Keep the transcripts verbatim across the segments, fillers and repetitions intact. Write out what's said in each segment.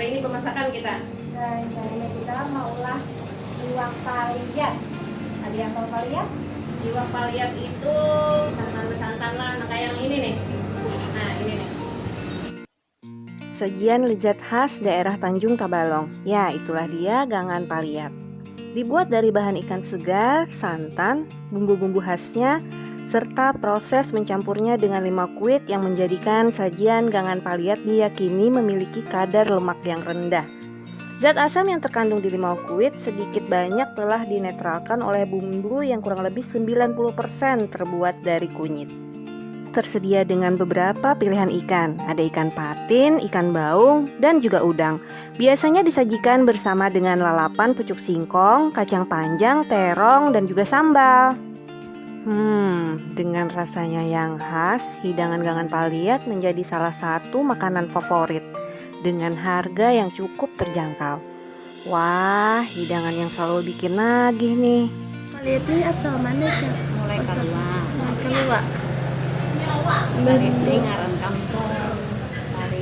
Hari ini bemasakan kita. Nah, rencananya kita maulah iwak paliat. Ada yang tahu paliat? Iwak paliat itu santan-santan lah, nah, kayak yang ini nih. Nah, ini nih. Sajian lezat khas daerah Tanjung Tabalong. Ya, itulah dia gangan paliat. Dibuat dari bahan ikan segar, santan, bumbu-bumbu khasnya, serta proses mencampurnya dengan limau kuit yang menjadikan sajian gangan paliat diyakini memiliki kadar lemak yang rendah. Zat asam yang terkandung di limau kuit sedikit banyak telah dinetralkan oleh bumbu yang kurang lebih sembilan puluh persen terbuat dari kunyit. Tersedia dengan beberapa pilihan ikan. Ada ikan patin, ikan baung, dan juga udang. Biasanya disajikan bersama dengan lalapan pucuk singkong, kacang panjang, terong, dan juga sambal. Hmm, dengan rasanya yang khas, hidangan gangan paliat menjadi salah satu makanan favorit dengan harga yang cukup terjangkau. Wah, hidangan yang selalu bikin nagih nih. Paliat ini asal mana, Cak? Mulai Kalua. Mulai Kalua. Paliat ini ngaran kampung.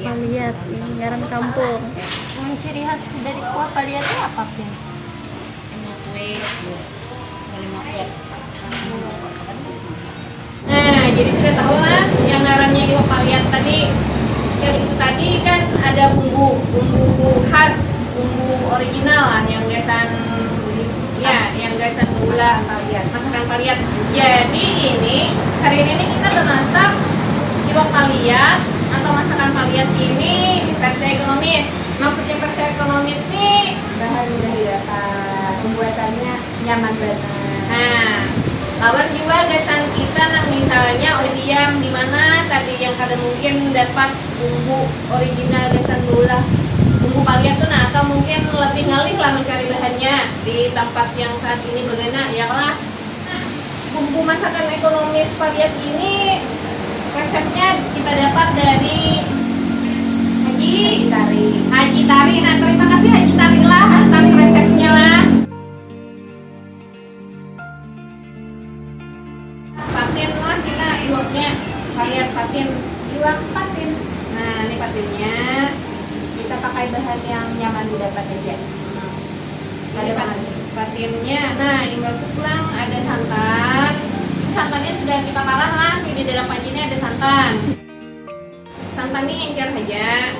Paliat ini ngaran kampung. Ciri khas dari kuah paliat itu apa, Pin? Nah, jadi sudah tahu lah yang ngarannya iwak paliat tadi. Yang itu tadi kan ada bumbu, bumbu khas, bumbu original lah yang gasan ya, yang gasan gula masakan paliat. Jadi ini hari ini kita memasak iwak paliat atau masakan paliat ini versi ekonomis. Maksudnya versi ekonomis ini bahan udah didapat, pembuatannya nyaman banget. Nah, lawan juga gasan kita nang misalnya oh diam di mana tadi yang kada mungkin dapat bumbu original gasan baulah bumbu paliat tuh, nah atau mungkin lebih ngalih lah mencari bahannya di tempat yang saat ini begana ya lah. Nah, bumbu masakan ekonomis paliat ini resepnya kita dapat dari Haji Tari. Haji Tari. Nah, terima kasih Haji Tari lah atas resepnya lah. Patin lah kita iwaknya, varian patin. Iwak patin. Nah, ini patinnya. Kita pakai bahan yang nyaman didapat aja. Hmm. Ada patinnya. Nah, imbah itu pulang ada santan. Santannya sudah kita parah lah. Di dalam panci ini ada santan. Santan ni encer haja.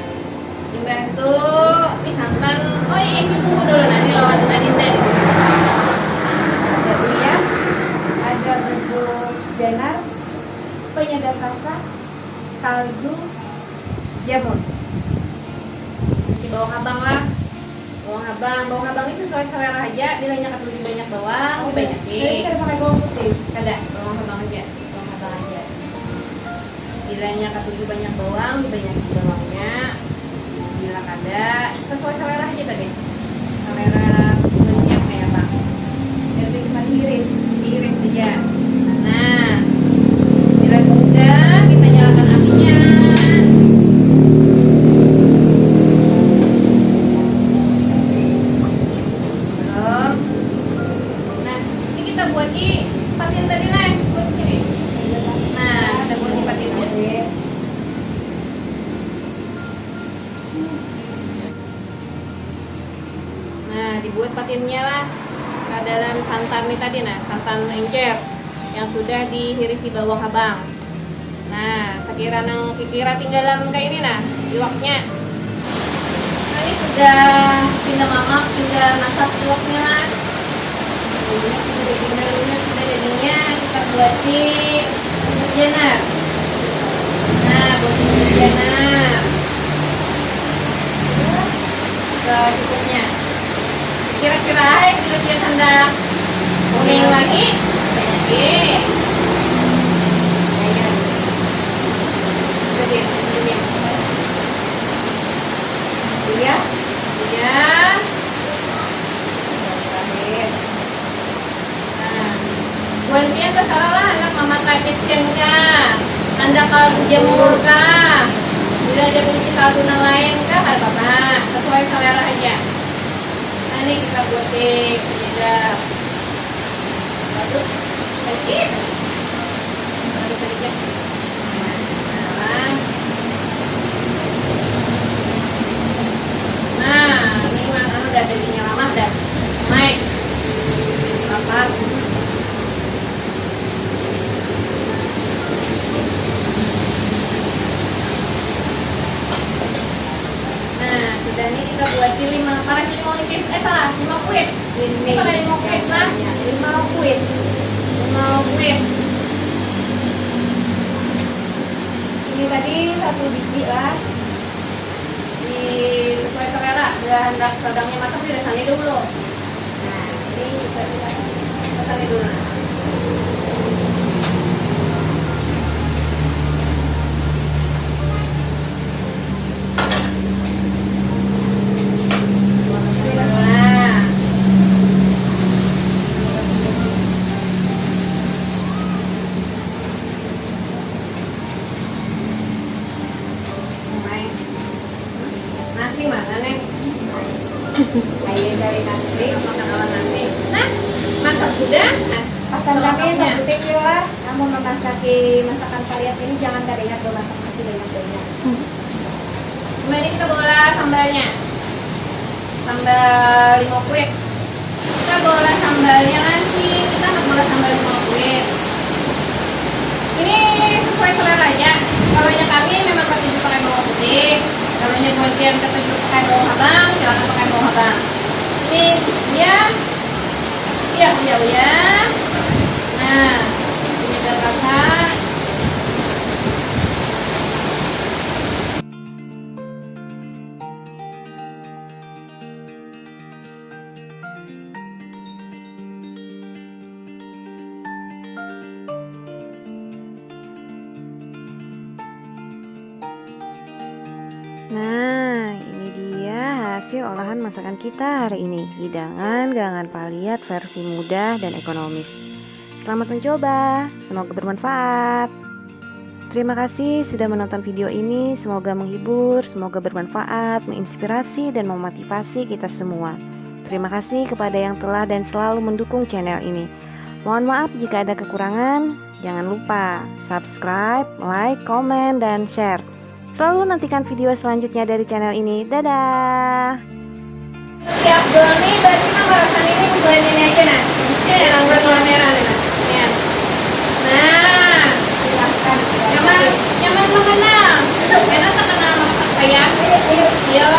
Imbah tu ni santan, oh iya ini bumbu dulu nah, ni lawan adinda ni. Ada uyah, ada bubuk janar, penyedap rasa, kaldu, jamur. Di bawang habang lah. Bawang habang, bawang habang ni sesuai selera haja, bilanya katuju banyak bawang, dibanyakin. Jadi kada pakai bawang putih? Kada, bawang habang haja, bawang habang haja. Bilanya katuju banyak bawang, dibanyakin bawangnya. Bila kada, sesuai selera haja tadi. Selera kulit yang kaya apa. Jadi cuma diiris. Diiris saja. Nah, bila sudah, kita nyalakan apinya. Belum. Nah, ini kita buat di patin tadi lah, buat sini. Nah, kita buat di patinnya. Nah, dibuat patinnya lah ke dalam santan ni tadi nah, santan encer yang sudah dihirisi bawang habang. Nah, sekira nang kikira tinggalam kaini nah, iwaknya. Nah, ini sudah pinda mamak, pinda masak iwaknya lah. Ini sudah daging dalunya, sudah dagingnya kita buati bubuk janar. Nah, buat bubuk janar. Secukupnya. Kira-kira ai bila pian handak kuning lagi, banyak. Iya. Iya. Iya. Terakhir. Nah, buhan pian tasarah lah handak mamakai kitchen kah, handak kaldu jamur kah, bila ada bisi kaldu nang lain kah, kada papa, sesuai selera haja. Nah, ni kita buat di penyedap. Waduh, sakit. Baru sedikit. Nah, Kita buat di lima, para lima nipis, eh, salah, lima kuit. Ini pakai lima kuit lah. Lima kuit. Lima kuit. Ini tadi satu biji lah. Di, sesuai selera, bila hendak sedangnya masak, dirasanya dahulu. Nah, ini juga kita pesannya dulu. Nah. Nasi mana, Neng? Ayo cari nasi. Makan ala nasi. Nah, masak sudah. Nah, pesan kami sebuting lah, namun memasaki masakan varian ini jangan kada ingat memasak nasi banyak-banyak. Kembali kita bola sambalnya. Sambal lima kuit. Kita bola sambalnya nanti, kita nak bola sambal lima kuit. Ini sesuai selera aja. Kalau nya kami memang katuju pakai bawang putih. Kalau nya buat yang katuju pakai bawang habang, silakan pakai bawang habang. Ini dia. Iya, iya, iya. Nah, ini udah rasa. Nah, ini dia hasil olahan masakan kita hari ini. Hidangan gangan paliat versi mudah dan ekonomis. Selamat mencoba, semoga bermanfaat. Terima kasih sudah menonton video ini, semoga menghibur, semoga bermanfaat, menginspirasi, dan memotivasi kita semua. Terima kasih kepada yang telah dan selalu mendukung channel ini. Mohon maaf jika ada kekurangan, jangan lupa subscribe, like, komen, dan share. Selalu nantikan video selanjutnya dari channel ini. Dadah! Setiap gol nih berarti mah balasan ini ukuran ini aja nah. Ini yang buat warna merah nih nah. Ya. Nah, silahkan. Nyaman, nyaman mengenal. Enak terkenal sama saya. Iya.